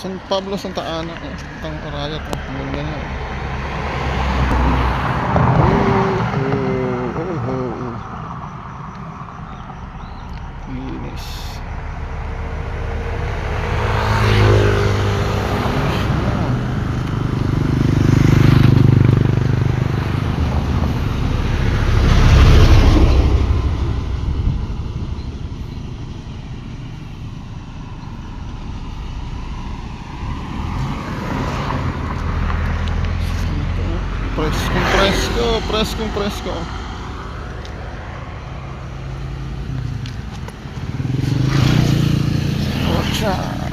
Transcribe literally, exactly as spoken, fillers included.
San Pablo, Santa Ana, oh, itang Arayat, oh, ang ganda niya. Oh, oh, oh, oh. Linis. Preskong presko, preskong presko. Ocha.